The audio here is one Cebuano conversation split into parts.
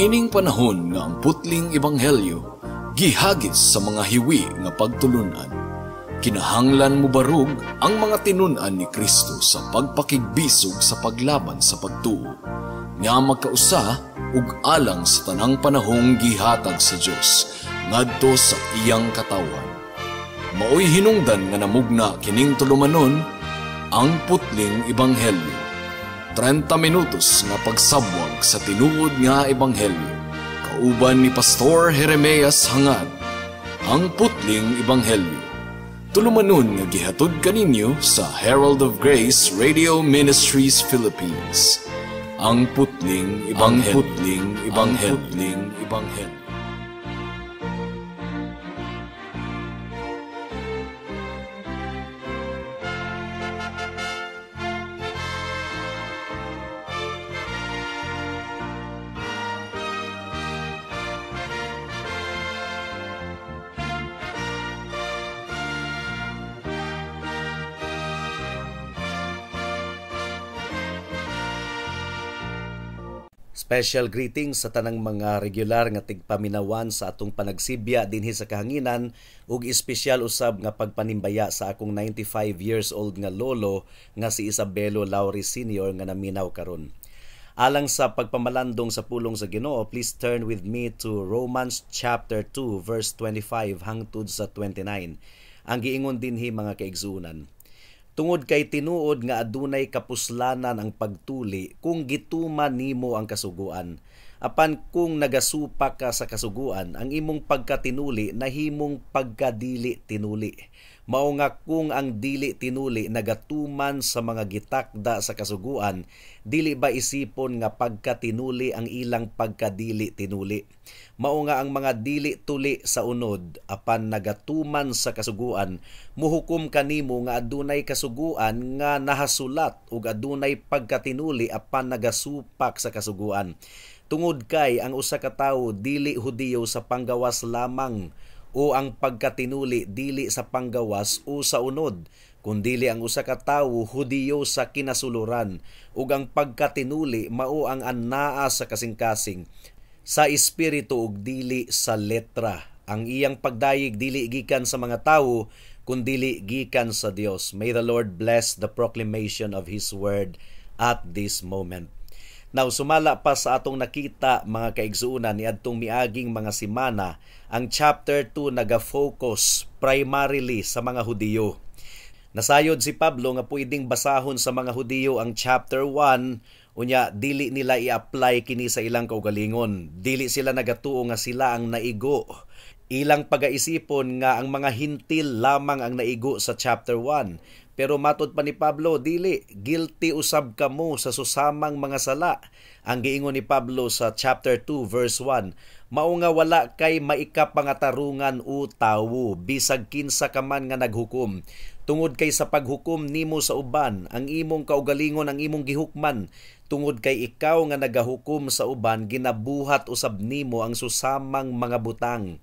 Niining panahon nga ang putling ebanghelyo gihagis sa mga hiwi nga pagtulunan, kinahanglan mobarog ang mga tinun-an ni Kristo sa pagpakigbisog sa paglaban sa pagtuo, nga magkausa ug alang sa tanang panahong gihatag sa Dios ngadto sa iyang katawhan. Maoy hinungdan nga namugna kining tulumanon, Ang Putling Ebanghelyo. 30 minutos nga pagsabwag sa tinuod nga ebanghelyo. Kauban ni Pastor Jeremias Hangad, Ang Putling Ebanghelyo. Tulumanon nga gihatod kaninyo sa Herald of Grace Radio Ministries Philippines. Ang Putling Ebanghelyo. Ang Putling Ebanghelyo. Ang Putling Ebanghelyo. Special greetings sa tanang mga regular nga tigpaminawan sa atong panagsibya dinhi sa kahanginan ug espesyal usab nga pagpanimbaya sa akong 95 years old nga lolo nga si Isabelo Lauri Sr. nga naminaw karon. Alang sa pagpamalandong sa pulong sa Ginoo, please turn with me to Romans chapter 2 verse 25 hangtod sa 29. Ang giingon dinhi, mga kaigsuonan: "Tungod kay tinuod nga adunay kapuslanan ang pagtuli kung gituman nimo ang kasuguan. Apan kung nagasupak ka sa kasuguan, ang imong pagkatinuli nahimong pagkadili tinuli. Mao nga kung ang dili tinuli nagatuman sa mga gitakda sa kasuguan, dili ba isipon nga pagkatinuli ang ilang pagkadili tinuli? Mao nga ang mga dili tuli sa unod apan nagatuman sa kasuguan, muhukom kanimo nga adunay kasuguan nga nahasulat ug adunay pagkatinuli apan nagasupak sa kasuguan. Tungod kay ang usa ka tawo dili Hudiyo sa panggawas lamang, o ang pagkatinuli dili sa panggawas o sa unod, kundili ang usa ka tawo Hudiyo sa kinasuluran, ug ang pagkatinuli mao ang anaa sa kasing-kasing, sa espiritu ug dili sa letra. Ang iyang pagdayeg dili gikan sa mga tawo, kundili gikan sa Dios." May the Lord bless the proclamation of His word at this moment. Now, sumala pa sa atong nakita, mga kaigsuonan, niadtong miaging mga simana, ang chapter 2 naga-focus primarily sa mga Hudiyo. Nasayod si Pablo nga pwedeng basahon sa mga Hudiyo ang chapter 1, unya dili nila i-apply kini sa ilang kaugalingon. Dili sila nagatuo nga sila ang naigo. Ilang pagaisipon nga ang mga Hintil lamang ang naigo sa chapter 1. Pero matod pa ni Pablo, dili, guilty usab kamo sa susamang mga sala. Ang giingon ni Pablo sa chapter 2 verse 1, "Mao nga wala kay maikapangatarungan o tawo, bisag kinsa ka man nga naghukom. Tungod kay sa paghukom nimo sa uban, ang imong kaugalingon ang imong gihukman. Tungod kay ikaw nga nagahukom sa uban, ginabuhat usab nimo ang susamang mga butang."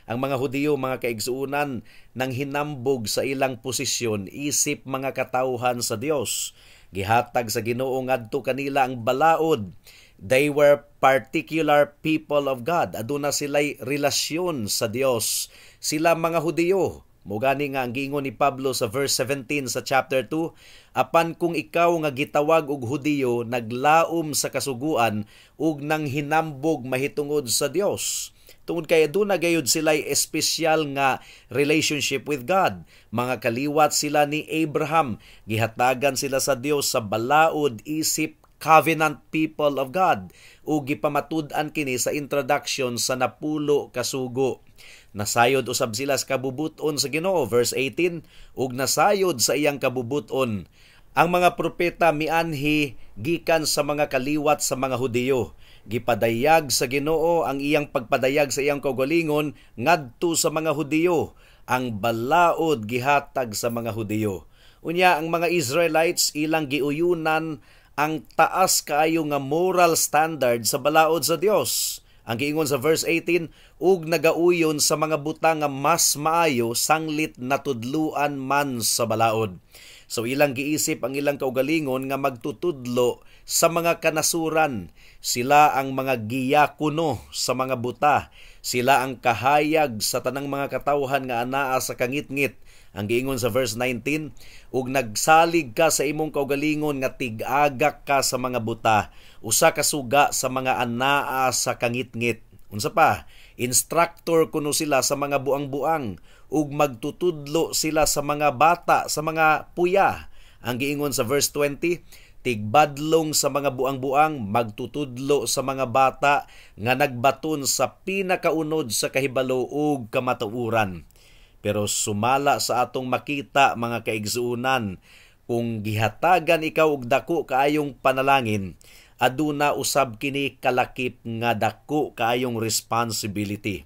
Ang mga Hudiyo, mga kaigsuonan, nang hinambog sa ilang posisyon isip mga katawhan sa Dios. Gihatag sa Ginoo ngadto kanila ang balaod. They were particular people of God. Aduna sila'y relasyon sa Dios. Sila mga Hudiyo. Mugani nga ang giingon ni Pablo sa verse 17 sa chapter 2, "Apan kung ikaw nga gitawag og Hudiyo naglaom sa kasuguan ug nang hinambog mahitungod sa Dios." Tungod kay aduna gayud sila'y espesyal nga relationship with God. Mga kaliwat sila ni Abraham. Gihatagan sila sa Dios sa balaod isip covenant people of God. O gipamatud-an kini sa introduction sa 10 kasugo. Nasayod usab sila sa kabubuton sa Ginoo, verse 18, ug nasayod sa iyang kabubuton. Ang mga propeta mianhi gikan sa mga kaliwat sa mga Hudiyo. Gipadayag sa Ginoo ang iyang pagpadayag sa iyang kaugalingon ngadto sa mga Hudiyo. Ang balaod gihatag sa mga Hudiyo. Unya ang mga Israelites ilang giuyunan ang taas kaayo nga moral standard sa balaod sa Dios. Ang giingon sa verse 18, ug nagauyon sa mga butang nga mas maayo sanglit natudluan man sa balaod. So ilang giisip ang ilang kaugalingon nga magtutudlo sa mga kanasuran. Sila ang mga giyakono sa mga buta. Sila ang kahayag sa tanang mga katawhan nga anaa sa kangitngit. Ang giingon sa verse 19, ug nagsalig ka sa imong kaugalingon nga tig-agak ka sa mga buta, usa ka suga sa mga anaa sa kangitngit. Unsa pa? Instructor kuno sila sa mga buang-buang ug magtutudlo sila sa mga bata, sa mga puya. Ang giingon sa verse 20, tigbadlong sa mga buang-buang, magtutudlo sa mga bata nga nagbaton sa pinakaunod sa kahibalo ug kamatuoran. Pero sumala sa atong makita, mga kaigsuonan, kung gihatagan ikaw og dako kaayong panalangin, aduna usab kini kalakip nga dako kaayong responsibility.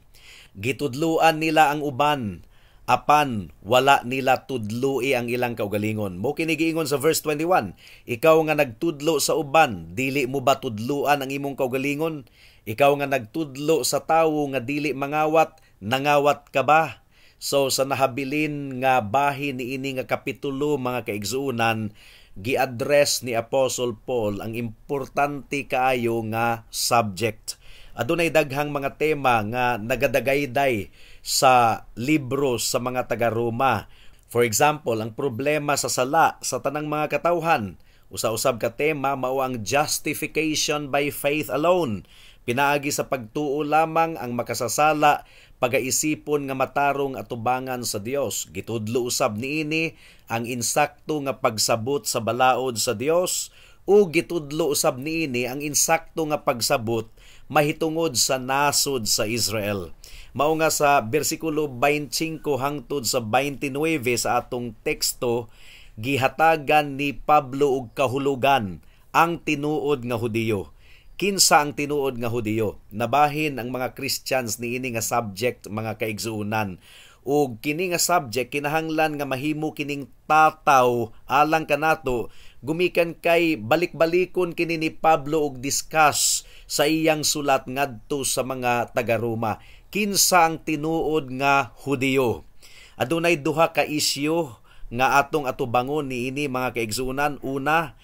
Gitudluan nila ang uban, apan wala nila tudloi ang ilang kaugalingon. Mo kini giingon sa verse 21, ikaw nga nagtudlo sa uban, dili mo ba tudluan ang imong kaugalingon? Ikaw nga nagtudlo sa tawo nga dili mangawat, nangawat ka ba? So sa nahabilin nga bahin niini nga kapitulo, mga kaigsuonan, gi-address ni Apostle Paul ang importante kaayo nga subject. Adunay daghang mga tema nga nagadagayday sa libro sa mga taga-Roma. For example, ang problema sa sala sa tanang mga katawhan. Usa-usab ka tema mao ang justification by faith alone. Pinaagi sa pagtuo lamang ang makasasala pagaisipon nga matarong atubangan sa Dios. Gitudlo usab niini ang insakto nga pagsabot sa balaod sa Dios o gitudlo usab niini ang insakto nga pagsabot mahitungod sa nasod sa Israel. Mao nga sa bersikulo 25 hangtod sa 29 sa atong teksto, gihatagan ni Pablo og kahulugan ang tinuod nga Hudiyo. Kinsa ang tinuod nga Hudiyo? Nabahin ang mga Christians niini nga subject, mga kaigsuonan. Ug kini nga subject kinahanglan nga mahimo kining tataw alang kanato gumikan kay balik-balikon kini ni Pablo og discuss sa iyang sulat ngadto sa mga taga-Roma. Kinsa ang tinuod nga Hudiyo? Adunay duha ka isyu nga atong atubangon niini, mga kaigsuonan. Una,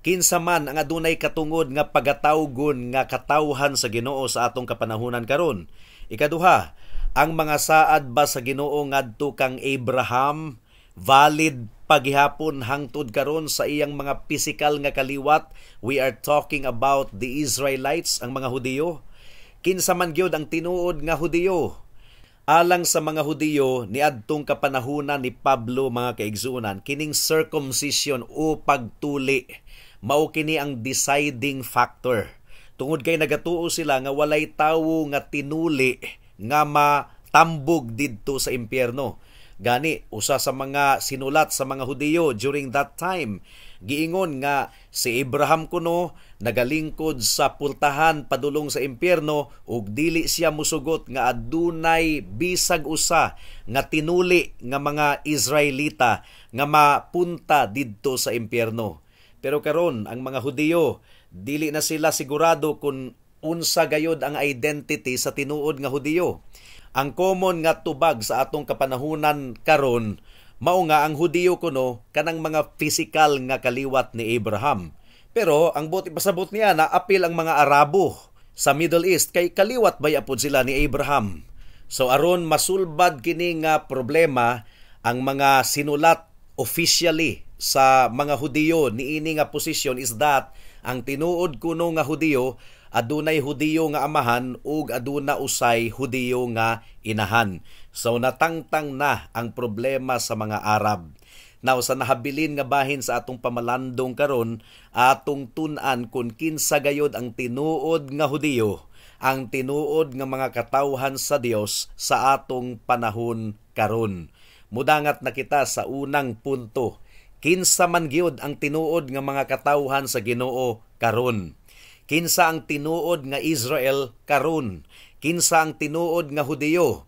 kinsa man ang adunay katungod nga pagatawgon nga katawhan sa Ginoo sa atong kapanahunan karon? Ikaduha, ang mga saad ba sa Ginoo ngadto kang Abraham valid pagihapon hangtod karon sa iyang mga pisikal nga kaliwat? We are talking about the Israelites, ang mga Hudiyo. Kinsa man gyud ang tinuod nga Hudiyo? Alang sa mga Hudiyo niadtong kapanahunan ni Pablo, mga kaigsuonan, kining circumcision o pagtuli mao kini ang deciding factor. Tungod kay nagatuo sila nga walay tawo nga tinuli nga matambog didto sa impyerno. Gani usa sa mga sinulat sa mga Hudiyo during that time, giingon nga si Abraham kuno nagalingkod sa pultahan padulong sa impyerno ug dili siya musugot nga adunay bisag usa nga tinuli nga mga Israelita nga mapunta didto sa impyerno. Pero karon ang mga Hudiyo dili na sila sigurado kung unsa gayod ang identity sa tinuod nga Hudiyo. Ang common nga tubag sa atong kapanahunan karon mao nga ang Hudiyo kuno kanang mga physical nga kaliwat ni Abraham. Pero ang buot ipasabot niya na apil ang mga Arabo sa Middle East kay kaliwat bay apod sila ni Abraham. So aron masulbad kini nga problema, ang mga sinulat officially sa mga Hudiyo niini nga posisyon is that ang tinuod kuno nga Hudiyo adunay Hudiyo nga amahan ug aduna usay Hudiyo nga inahan. So natangtang na ang problema sa mga Arab. Now sa nahabilin nga bahin sa atong pamalandong karon, atong tun-an kung kinsa gayod ang tinuod nga Hudiyo, ang tinuod nga mga katawhan sa Dios sa atong panahon karon. Mudangat na kita sa unang punto. Kinsa man gyud ang tinuod nga mga katawhan sa Ginoo karon? Kinsa ang tinuod nga Israel karon? Kinsa ang tinuod nga Hudiyo?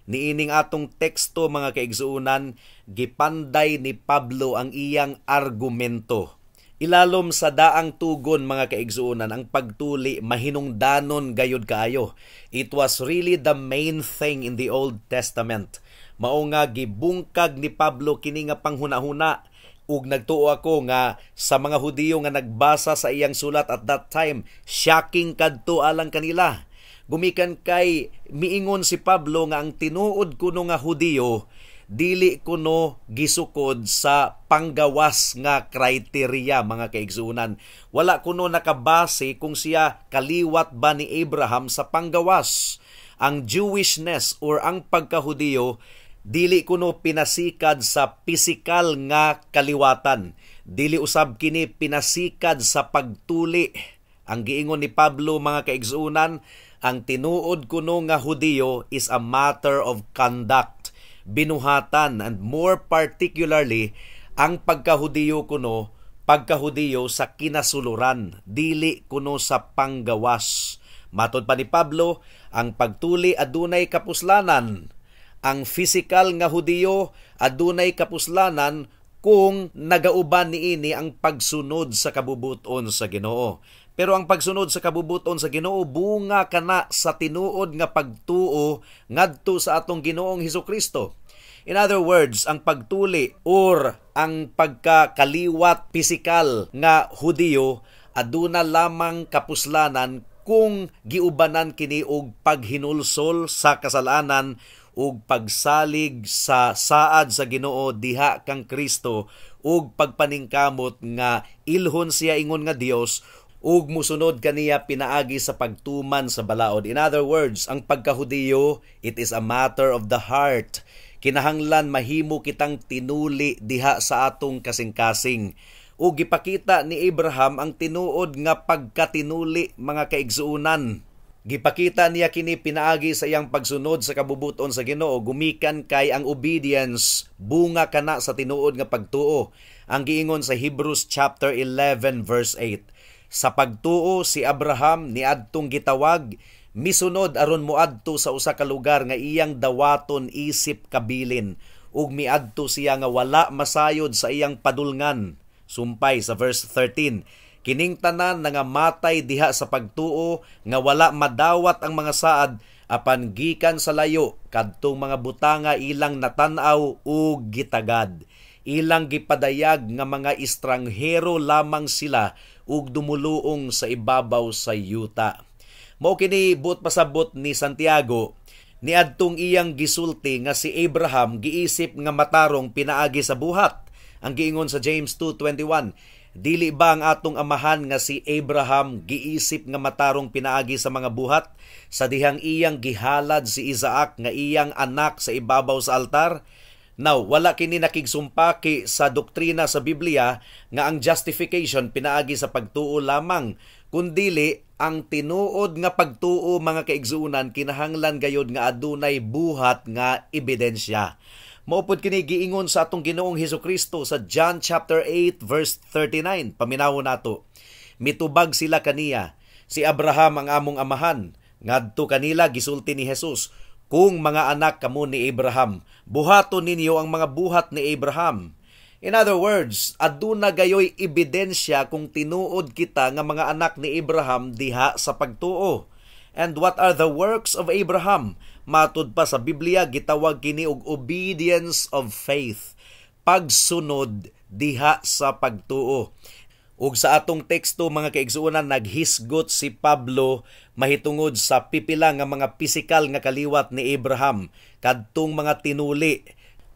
Niining atong teksto, mga kaigsuonan, gipanday ni Pablo ang iyang argumento. Ilalom sa daang tugon, mga kaigsuonan, ang pagtuli mahinungdanon gayud kaayo. It was really the main thing in the Old Testament. Mao nga gibungkag ni Pablo kini nga panghunahuna. Ug nagtuo ako nga sa mga Hudiyo nga nagbasa sa iyang sulat at that time, shocking kadto alang kanila. Gumikan kay miingon si Pablo nga ang tinuod kuno nga Hudiyo dili kuno gisukod sa panggawas nga criteria, mga kaigsuonan. Wala kuno nakabase kung siya kaliwat ba ni Abraham sa panggawas. Ang Jewishness or ang pagkahudiyo dili kuno pinasikad sa pisikal nga kaliwatan. Dili usab kini pinasikad sa pagtuli. Ang giingon ni Pablo, mga kaigsuonan, ang tinuod kuno nga Hudiyo is a matter of conduct, binuhatan, and more particularly ang pagkahudiyo kuno pagkahudiyo sa kinasuluran, dili kuno sa panggawas. Matod pa ni Pablo, ang pagtuli adunay kapuslanan. Ang physical nga Hudiyo adunay kapuslanan kung nagauban niini ang pagsunod sa kabubuton sa Ginoo. Pero ang pagsunod sa kabubuton sa Ginoo bunga kana sa tinuod nga pagtuo ngadto sa atong Ginoong Hesukristo. In other words, ang pagtuli or ang pagkakaliwat pisikal nga Hudiyo aduna lamang kapuslanan kung giubanan kini og paghinulsol sa kasalanan ug pagsalig sa saad sa Ginoo diha kang Kristo ug pagpaningkamot nga ilhon siya ingon nga Dios ug musunod kaniya pinaagi sa pagtuman sa balaod. In other words, ang pagkahudiyo, it is a matter of the heart. Kinahanglan mahimo kitang tinuli diha sa atong kasing-kasing. Ug gipakita ni Abraham ang tinuod nga pagkatinuli, mga kaigsuonan. Gipakita niya kini pinaagi sa iyang pagsunod sa kabubuton sa Ginoo, gumikan kay ang obedience bunga kana sa tinuod nga pagtuo. Ang giingon sa Hebrews chapter 11 verse 8. Sa pagtuo si Abraham niadtong gitawag, misunod aron moadto sa usa ka lugar nga iyang dawaton isip kabilin, ug miadto siya nga wala masayod sa iyang padulngan. Sumpay sa verse 13. Kining tanan nangamatay diha sa pagtuo nga wala madawat ang mga saad, apan gikan sa layo kadtong mga butanga ilang natan-aw ug gitagad. Ilang gipadayag nga mga estranghero lamang sila ug dumuluong sa ibabaw sa yuta. Mao kini buot pasabot ni Santiago niadtong iyang gisulti nga si Abraham giisip nga matarong pinaagi sa buhat. Ang giingon sa James 2:21, dili ba ang atong amahan nga si Abraham giisip nga matarong pinaagi sa mga buhat sa dihang iyang gihalad si Isaac nga iyang anak sa ibabaw sa altar? Now, wala kini nakigsumpaki sa doktrina sa Biblia nga ang justification pinaagi sa pagtuo lamang, kundili ang tinuod nga pagtuo, mga kaigsuonan, kinahanglan gayod nga adunay buhat nga ebidensya. Mao pod kini giingon sa atong Ginoong Hesukristo sa John chapter 8 verse 39. Paminawon nato. Mitubag sila kaniya, "Si Abraham ang among amahan." Ngadto kanila gisulti ni Jesus, "Kung mga anak kamo ni Abraham, buhaton ninyo ang mga buhat ni Abraham." In other words, aduna gayoy ebidensya kung tinuod kita nga mga anak ni Abraham diha sa pagtuo. And what are the works of Abraham? Matud pa sa Biblia, gitawag kini og obedience of faith. Pagsunod diha sa pagtuo. Ug sa atong teksto, mga kaigsuonan, naghisgot si Pablo mahitungod sa pipila nga mga pisikal nga kaliwat ni Abraham, kadtong mga tinuli,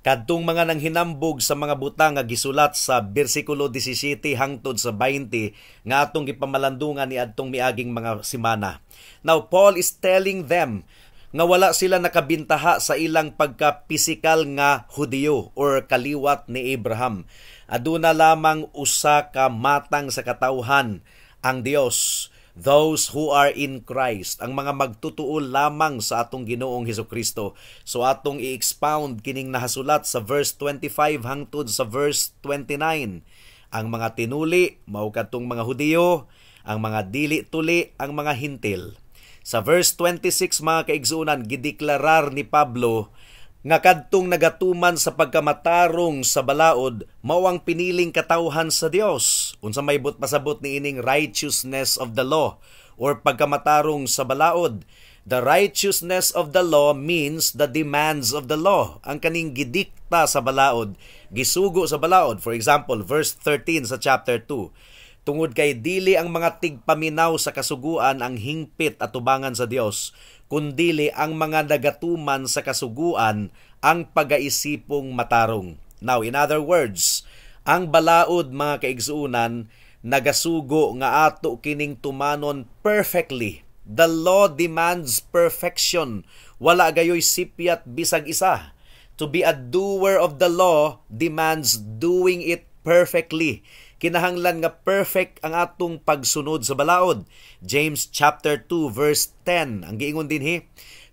kadtong mga nanghinambog sa mga butang nga gisulat sa bersikulo 17 hangtod sa 20 nga atong gipamalandungan ni adtong miaging mga semana. Now, Paul is telling them nga wala sila nakabintaha sa ilang pagka-pisikal nga Hudiyo or kaliwat ni Abraham. Aduna lamang usa ka matang sa katawhan, ang Dios, those who are in Christ, ang mga magtutuo lamang sa atong Ginoong Hesukristo. So atong i-expound kining nahasulat sa verse 25 hangtod sa verse 29. Ang mga tinuli mao kadtong mga Hudiyo, ang mga dili tuli ang mga Hintil. Sa verse 26, mga kaigsuonan, gideklarar ni Pablo nga kadtong nagatuman sa pagkamatarong sa balaod mao ang piniling katawhan sa Dios. Unsa may buot pasabot ni ining righteousness of the law or pagkamatarong sa balaod? The righteousness of the law means the demands of the law. Ang kaning gidikta sa balaod, gisugo sa balaod. For example, verse 13 sa chapter 2. Tungod kay dili ang mga tigpaminaw sa kasuguan ang hingpit atubangan sa Dios, kundili ang mga nagatuman sa kasuguan ang pagaisipong matarong. Now, in other words, ang balaod, mga kaigsuonan, nagasugo nga ato kining tumanon perfectly. The law demands perfection. Wala gayoy sipyat bisag isa. To be a doer of the law demands doing it perfectly. Kinahanglan nga perfect ang atong pagsunod sa balaod. James chapter 2 verse 10. Ang giingon dinhi,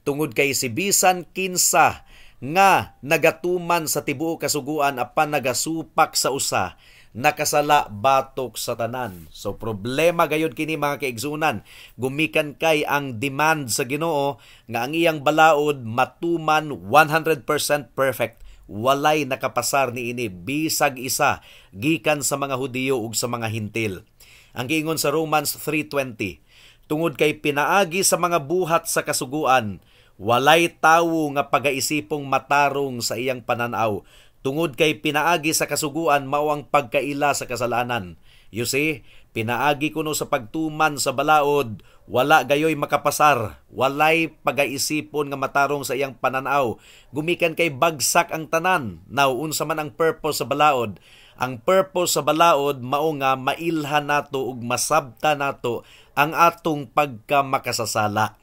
tungod kay si bisan kinsa nga nagatuman sa tibuok kasuguan apan nagasupak sa usa, nakasala batok sa tanan. So problema gayud kini, mga kaigsunan, gumikan kay ang demand sa Ginoo nga ang iyang balaod matuman 100% perfect. Walay nakapasar niini bisag isa gikan sa mga Hudiyo ug sa mga Hintil. Ang giingon sa Romans 3:20, tungod kay pinaagi sa mga buhat sa kasuguan, walay tawo nga pagaisipong matarong sa iyang pananaw, tungod kay pinaagi sa kasuguan mao ang pagkaila sa kasalanan. You see, pinaagi kuno sa pagtuman sa balaod, wala gayoy makapasar, walay pagaisipon nga matarong sa iyang pananaw. Gumikan kay bagsak ang tanan. Now, unsa man ang purpose sa balaod? Ang purpose sa balaod mao nga mailhan nato ug masabta nato ang atong pagkamakasasala.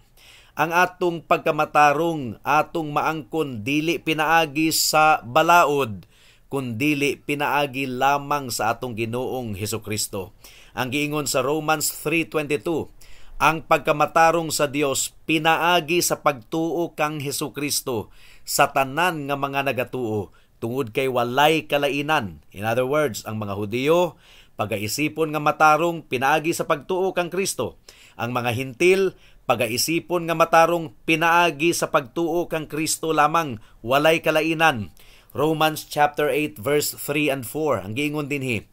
Ang atong pagkamatarong atong maangkon dili pinaagi sa balaod, kundili pinaagi lamang sa atong Ginoong Hesukristo. Ang giingon sa Romans 3:22, ang pagkamatarong sa Dios pinaagi sa pagtuo kang Hesukristo sa tanan nga mga nagatuo, tungod kay walay kalainan. In other words, ang mga Hudiyo pagaisipon nga matarong pinaagi sa pagtuo kang Kristo. Ang mga Hintil pagaisipon nga matarong pinaagi sa pagtuo kang Kristo lamang, walay kalainan. Romans chapter 8 verse 3 and 4. Ang giingon dinhi,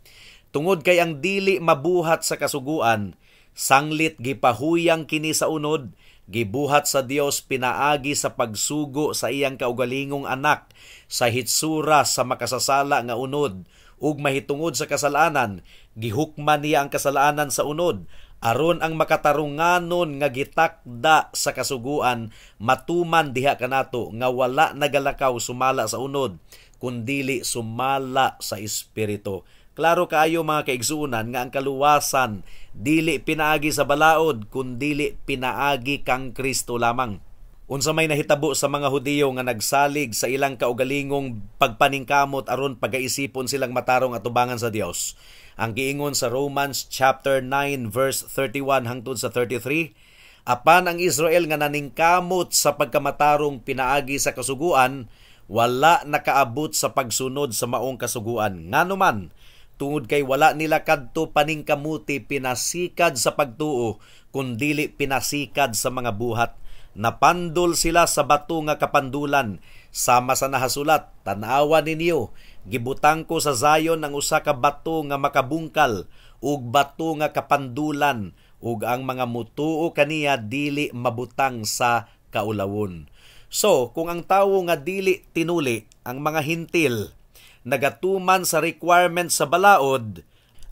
tungod kay ang dili mabuhat sa kasuguan, sanglit gipahuyang kini sa unod, gibuhat sa Dios pinaagi sa pagsugo sa iyang kaugalingong anak sa hitsura sa makasasala nga unod, ug mahitungod sa kasalanan, gihukman niya ang kasalanan sa unod, aron ang makatarunganon nga gitakda sa kasuguan matuman diha kanato nga wala nagalakaw sumala sa unod, kundili sumala sa Espiritu. Klaro kaayo, mga kaigsuonan, nga ang kaluwasan dili pinaagi sa balaod, kundili pinaagi kang Kristo lamang. Unsa may nahitabo sa mga Hudiyo nga nagsalig sa ilang kaugalingong pagpaningkamot aron pagaisipon silang matarong atubangan sa Dios? Ang giingon sa Romans chapter 9 verse 31 hangtod sa 33, apan ang Israel nga naningkamot sa pagkamatarong pinaagi sa kasuguan, wala nakaabot sa pagsunod sa maong kasuguan. Ngano man? Tungod kay wala nila kadto paningkamuti pinasikad sa pagtuo, kundili pinasikad sa mga buhat. Napandol sila sa bato nga kapandulan, sama sa nahasulat, "Tan-awa ninyo, gibutang ko sa Zion ang usa ka bato nga makabungkal ug bato nga kapandulan, ug ang mga mutuo kaniya dili mabutang sa kaulawon." So, kung ang tawo nga dili tinuli, ang mga Hintil, nagatuman sa requirement sa balaod,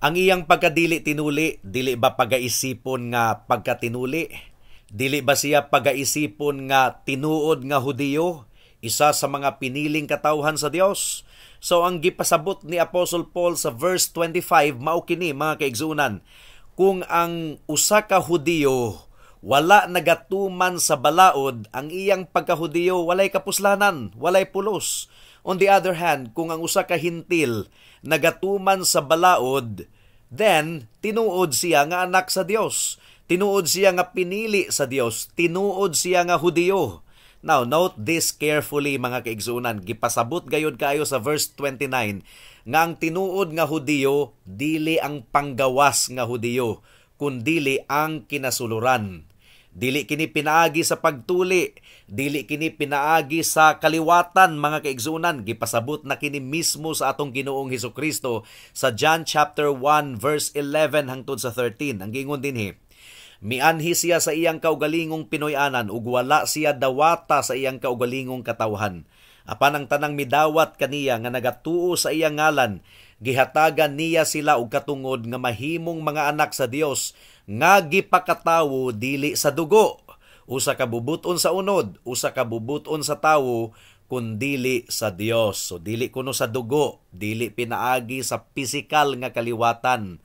ang iyang pagkadili tinuli, dili ba pagaisipon nga pagkatinuli? Dili ba siya pagaisipon nga tinuod nga Hudiyo, isa sa mga piniling katawhan sa Dios? So ang gipasabot ni Apostle Paul sa verse 25 mao kini, mga kaigsuonan. Kung ang usa ka Hudiyo wala nagatuman sa balaod, ang iyang pagkahudiyo walay kapuslanan, walay pulos. On the other hand, kung ang usa ka Hintil nagatuman sa balaod, then tinuod siya nga anak sa Dios. Tinuod siya nga pinili sa Dios. Tinuod siya nga Hudiyo. Now, note this carefully, mga kaigsuonan. Gipasabot gayod kayo sa verse 29 nga ang tinuod nga Hudiyo dili ang panggawas nga Hudiyo, kundili ang kinasuluran. Dili kini pinaagi sa pagtuli, dili kini pinaagi sa kaliwatan, mga kaigsuonan. Gipasabot na kini mismo sa atong Ginoong Hesukristo sa John chapter 1 verse 11 hangtod sa 13. Ang giingon dinhi, Mianhi siya sa iyang kaugalingong Pinoy-anan ug wala siya dawata sa iyang kaugalingong katawhan. Apan ang tanang midawat kaniya nga nagatuo sa iyang ngalan, gihatagan niya sila og katungod nga mahimong mga anak sa Dios nga gipakatawo dili sa dugo, usa ka bubuton sa unod, usa ka bubuton sa tawo, kundili sa Dios. So dili kuno sa dugo, dili pinaagi sa pisikal nga kaliwatan.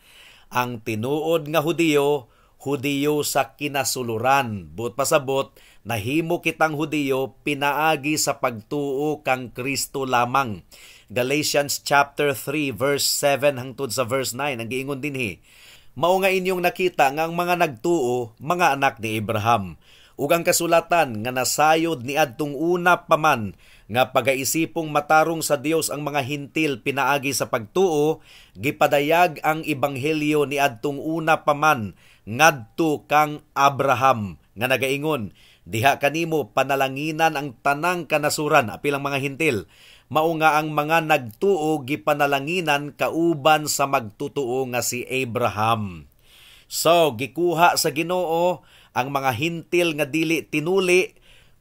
Ang tinuod nga Hudiyo, Hudiyo sa kinasuluran. Buot pasabot, nahimo kitang Hudiyo pinaagi sa pagtuo kang Kristo lamang. Galatians chapter 3 verse 7 hangtod sa verse 9 ang giingon dinhi. Mao nga inyong nakita nga ang mga nagtuo mga anak ni Abraham. Ug ang kasulatan nga nasayod niadtong una pa man nga pagaisipong matarong sa Dios ang mga Hintil pinaagi sa pagtuo, gipadayag ang ebanghelyo niadtong una pa man ngadto kang Abraham nga nagaingon, "Diha kanimo panalanginan ang tanang kanasuran," apil ang mga Hintil. Mao nga ang mga nagtuo gipanalanginan kauban sa magtutuo nga si Abraham. So gikuha sa Ginoo ang mga Hintil nga dili tinuli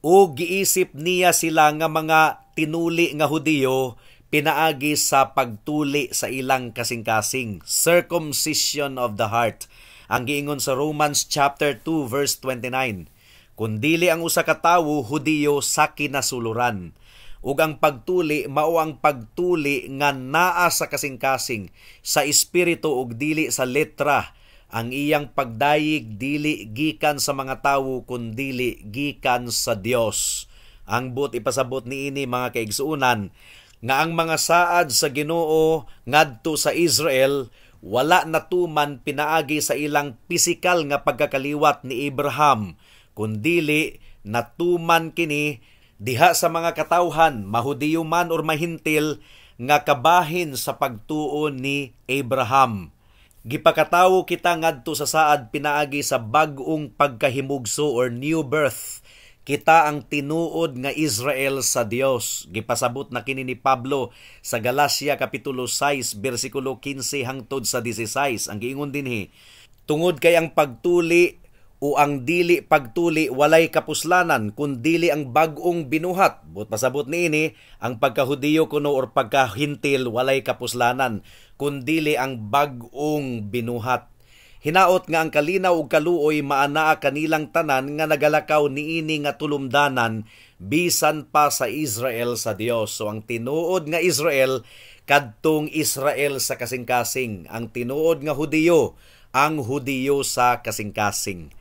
o giisip niya sila nga mga tinuli nga Hudiyo pinaagi sa pagtuli sa ilang kasing-kasing, circumcision of the heart. Ang giingon sa Romans chapter 2 verse 29, kun dili ang usa ka tawo Hudiyo sa kinasuluran. Ug ang pagtuli mao ang pagtuli nga naa sa kasing-kasing sa espiritu ug dili sa letra. Ang iyang pagdayeg dili gikan sa mga tawo kundili gikan sa Dios. Ang buot ipasabot niini, mga kaigsuonan, nga ang mga saad sa Ginoo ngadto sa Israel wala natuman pinaagi sa ilang pisikal nga pagkakaliwat ni Abraham, kundili natuman kini diha sa mga katawhan, mahudiyo man or mahintil, nga kabahin sa pagtuo ni Abraham. Gipakatawo kita ngadto sa saad pinaagi sa bag-ong pagkahimugso or new birth. Kita ang tinuod nga Israel sa Dios. Gipasabot na kini ni Pablo sa Galacia kapitulo 6 bersikulo 15 hangtod sa 16. Ang giingon dinhi, tungod kay ang pagtuli o ang dili pagtuli walay kapuslanan kun dili ang bag-ong binuhat. Buot pasabot niini, ang pagkahudiyo kuno or pagkahintil walay kapuslanan kun dili ang bag-ong binuhat. Hinaot nga ang kalinaw ug kaluoy maanaa kanilang tanan nga nagalakaw niini nga tulumdanan bisan pa sa Israel sa Dios. So ang tinuod nga Israel kadtong Israel sa kasing-kasing, ang tinuod nga Hudiyo ang Hudiyo sa kasing-kasing.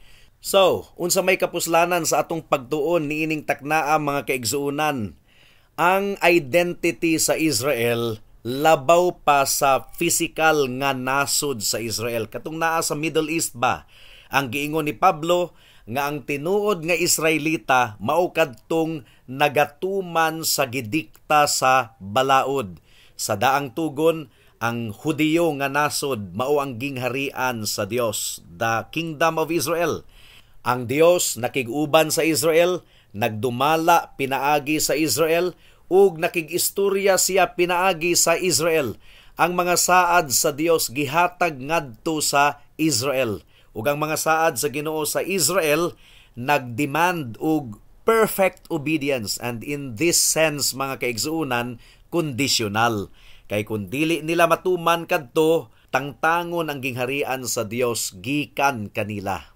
So, unsa may kapuslanan sa atong pagtuon niining taknaa, mga kaigsuonan? Ang identity sa Israel labaw pa sa physical nga nasod sa Israel. Katong naa sa Middle East ba? Ang giingon ni Pablo nga ang tinuod nga Israelita mao kadtong nagatuman sa gidikta sa balaod. Sa daang tugon, ang Hudiyo nga nasod mao ang gingharian sa Dios, the kingdom of Israel. Ang Dios nakig-uban sa Israel, nagdumala pinaagi sa Israel, ug nakig-istorya siya pinaagi sa Israel. Ang mga saad sa Dios gihatag ngadto sa Israel. Ug ang mga saad sa Ginoo sa Israel nagdemand og perfect obedience, and in this sense, mga kaigsuonan, conditional. Kay kung dili nila matuman kadto, tangtangon ang gingharian sa Dios gikan kanila.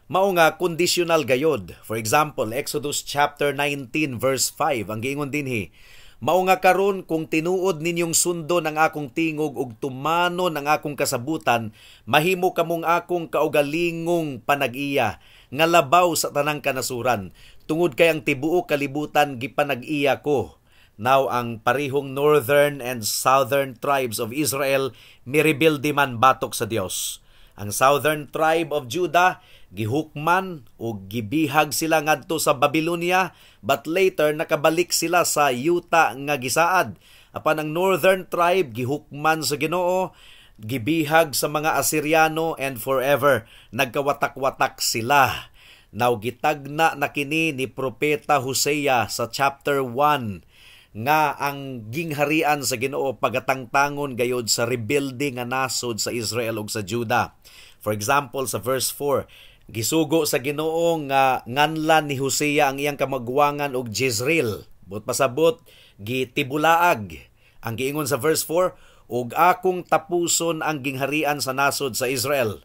Mao nga conditional gayod. For example, Exodus chapter 19 verse 5 ang giingon dinhi, "Mao nga karon kung tinuod ninyong sundon ang akong tingog ug tumanon ang akong kasabutan, mahimo kamong akong kaugalingong panag-iya nga labaw sa tanang kanasuran, tungod kay ang tibuok kalibutan gipanag-iya ko." Now ang parihong northern and southern tribes of Israel mirebelde man batok sa Dios. Ang southern tribe of Judah gihukman o gibihag sila ngadto sa Babylonia, but later nakabalik sila sa yuta nga gisaad. Apan ang northern tribe gihukman sa Ginoo, gibihag sa mga Assyriano, and forever nagkawatak-watak sila. Now gitagna na kini ni Propeta Hosea sa chapter 1 nga ang gingharian sa Ginoo pagatangtangon gayod sa rebuilding nga nasod sa Israel ug sa Judah. For example, sa verse 4, Gisugo sa Ginoo nga nganlan ni Hosea ang iyang kamagwangan og Jezreel. Buot pasabot, gitibulaag. Ang giingon sa verse 4, "Ug akong tapuson ang gingharian sa nasod sa Israel."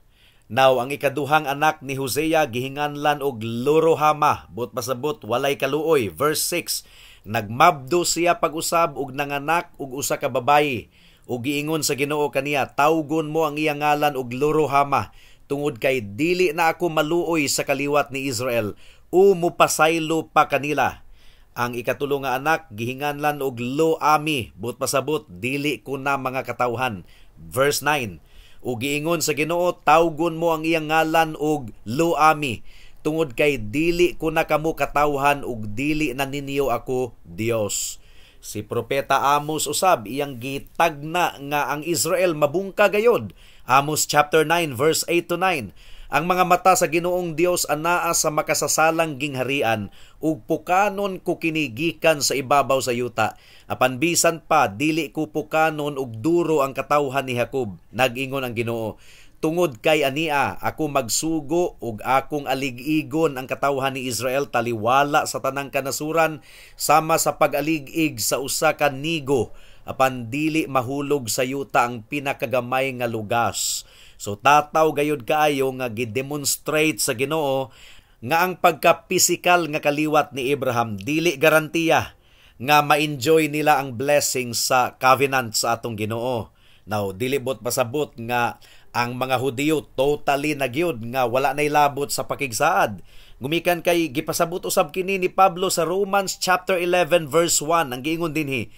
Now, ang ikaduhang anak ni Hosea gihinganlan og Lorohama. Buot pasabot, walay kaluoy. Verse 6, nagmabdo siya pag-usab og nanganak og usa ka babayi. Ug giingon sa Ginoo kaniya, "Tawgon mo ang iyang ngalan og Lorohama, tungod kay dili na ako maluoy sa kaliwat ni Israel o mupasaylo pa kanila." Ang ikatulo nga anak gihinganlan og Lo-Ami, buot pasabot, dili ko na mga katawhan. Verse 9, ug giingon sa Ginoo, "Tawgon mo ang iyang ngalan og Lo-Ami, tungod kay dili ko na kamo katawhan ug dili na ninyo ako Dios." Si Propeta Amos usab iyang gitagna nga ang Israel mabungka gayod. Amos chapter 9 verse 8 to 9. "Ang mga mata sa Ginoong Dios anaa sa makasasalang gingharian, ug pukanon ko kini gikan sa ibabaw sa yuta. Apan bisan pa dili ko pukanon og duro ang katawhan ni Jacob, nag-ingon ang Ginoo. Tungod kay ania ako magsugo ug akong alig-igon ang katawhan ni Israel taliwala sa tanang kanasuran, sama sa pag-alig-ig sa usa ka nigo, apan dili mahulog sa yuta ang pinakagamay nga lugas." So tataw gayud kaayo nga gidemonstrate sa Ginoo nga ang pagka-physical nga kaliwat ni Abraham dili garantiya nga ma-enjoy nila ang blessing sa covenant sa atong Ginoo. Now, dili bot pasabot nga ang mga Hudiyo totally na gyud nga wala nay labot sa pakigsaad. Gumikan kay gipasabot usab kini ni Pablo sa Romans chapter 11 verse 1. Ang giingon dinhi,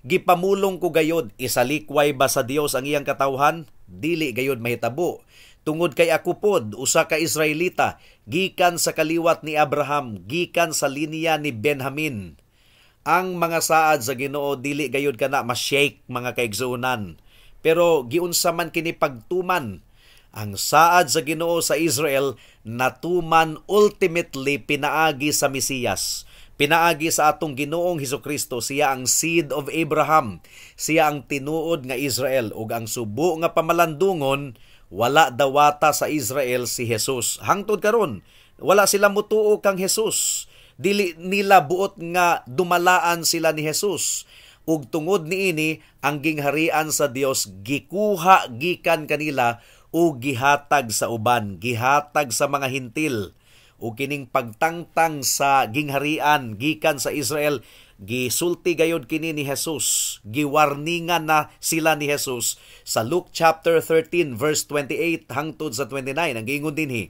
"Gipamulong ko gayod, isalikway ba sa Dios ang iyang katawhan? Dili gayod mahitabo. Tungod kay ako pod usa ka Israelita, gikan sa kaliwat ni Abraham, gikan sa linya ni Benjamin." Ang mga saad sa Ginoo dili gayod kana ma-shake, mga kaigsuonan. Pero giunsa man kini pagtuman? Ang saad sa Ginoo sa Israel natuman ultimately pinaagi sa Mesiyas. Pinaagi sa atong Ginoong Hesukristo. Siya ang seed of Abraham. Siya ang tinuod nga Israel, ug ang subo nga pamalandungon, wala dawata sa Israel si Jesus. Hangtod karon, wala sila mutuo kang Jesus. Dili nila buot nga dumalaan sila ni Jesus. Ug tungod niini, ang gingharian sa Dios gikuha gikan kanila ug gihatag sa uban, gihatag sa mga Hintil. Ug kining pagtangtang sa gingharian gikan sa Israel, gisulti gayod kini ni Jesus. Giwarningan na sila ni Jesus sa Luke chapter 13 verse 28 hangtod sa 29. Ang giingon dinhi,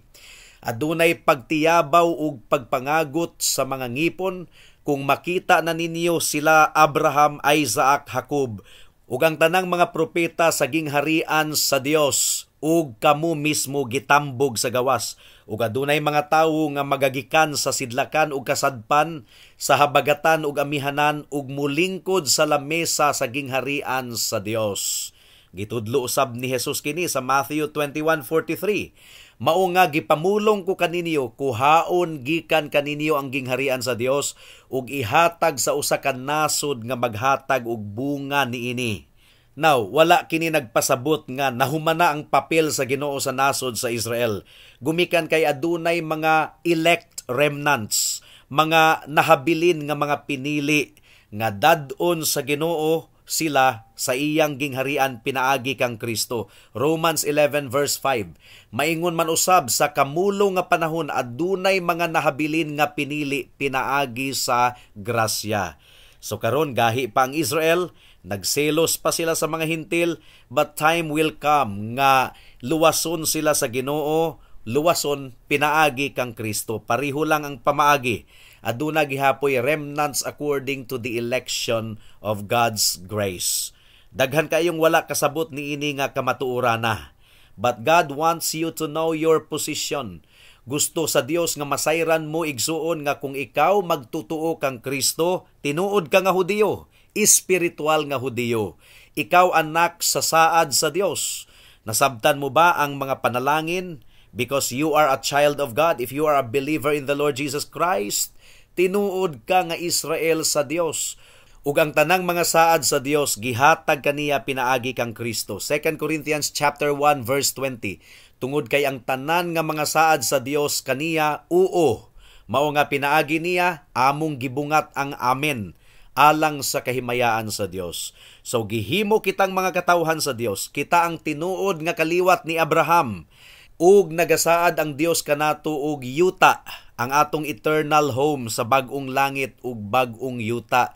"Adunay pagtiyabaw ug pagpangagot sa mga ngipon kung makita na ninyo sila Abraham, Isaac, Jacob ug ang tanang mga propeta sa gingharian sa Dios ug kamo mismo gitambog sa gawas. Ug adunay mga tawo nga magagikan sa sidlakan ug kasadpan, sa habagatan ug amihanan, ug mulingkod sa lamesa sa gingharian sa Dios." Gitudlo usab ni Jesus kini sa Matthew 21:43. "Mao nga gipamulong ko kaninyo, kuhaon gikan kaninyo ang gingharian sa Dios ug ihatag sa usa ka nasod nga maghatag og bunga niini." Now, wala kini nagpasabot nga nahumana ang papel sa Ginoo sa nasod sa Israel. Gumikan kay adunay mga elect remnants, mga nahabilin nga mga pinili nga dad-on sa Ginoo sila sa iyang gingharian pinaagi kang Kristo. Romans 11 verse 5. Maingon man usab sa kamulo nga panahon adunay mga nahabilin nga pinili pinaagi sa grasya. So karon gahi pa ang Israel, nagselos pa sila sa mga Hintil, but time will come nga luwason sila sa Ginoo, luwason pinaagi kang Kristo. Pareho lang ang pamaagi. Aduna gihapoy remnants according to the election of God's grace. Daghan kayong wala kasabot niini nga kamatuoran na. But God wants you to know your position. Gusto sa Dios nga masayran mo, igsuon, nga kung ikaw magtutuo kang Kristo, tinuod ka nga Hudiyo, espiritual nga Hudiyo. Ikaw anak sa saad sa Dios. Nasabtan mo ba ang mga panalangin? Because you are a child of God. If you are a believer in the Lord Jesus Christ, tinuod ka nga Israel sa Dios. Ug ang tanang mga saad sa Dios gihatag kaniya pinaagi kang Kristo. 2 Corinthians chapter 1 verse 20. Tungod kay ang tanan nga mga saad sa Dios kaniya uo. Mao nga pinaagi niya among gibungat ang amen alang sa kahimayaan sa Dios. So gihimo kitang mga katawhan sa Dios, kita ang tinuod nga kaliwat ni Abraham. Ug nagasaad ang Dios kanato og yuta, ang atong eternal home sa bag-ong langit ug bag-ong yuta.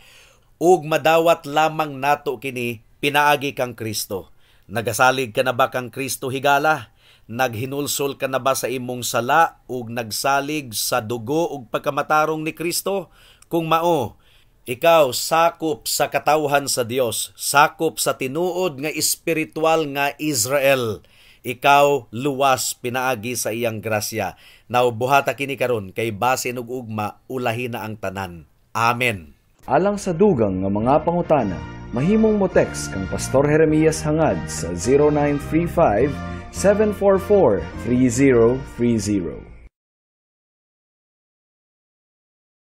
Ug madawat lamang nato kini pinaagi kang Kristo. Nagasalig ka na ba kang Kristo, higala? Naghinulsol ka na ba sa imong sala ug nagsalig sa dugo ug pagkamatarong ni Kristo? Kung mao, ikaw sakop sa katawhan sa Dios, sakop sa tinuod nga espiritual nga Israel. Ikaw luwas pinaagi sa iyang grasya. Now buhata kini karon kay basin ug ugma ulahi na ang tanan. Amen. Alang sa dugang nga mga pangutana, mahimong mo text kang Pastor Jeremias Hangad sa 0935 744 3030.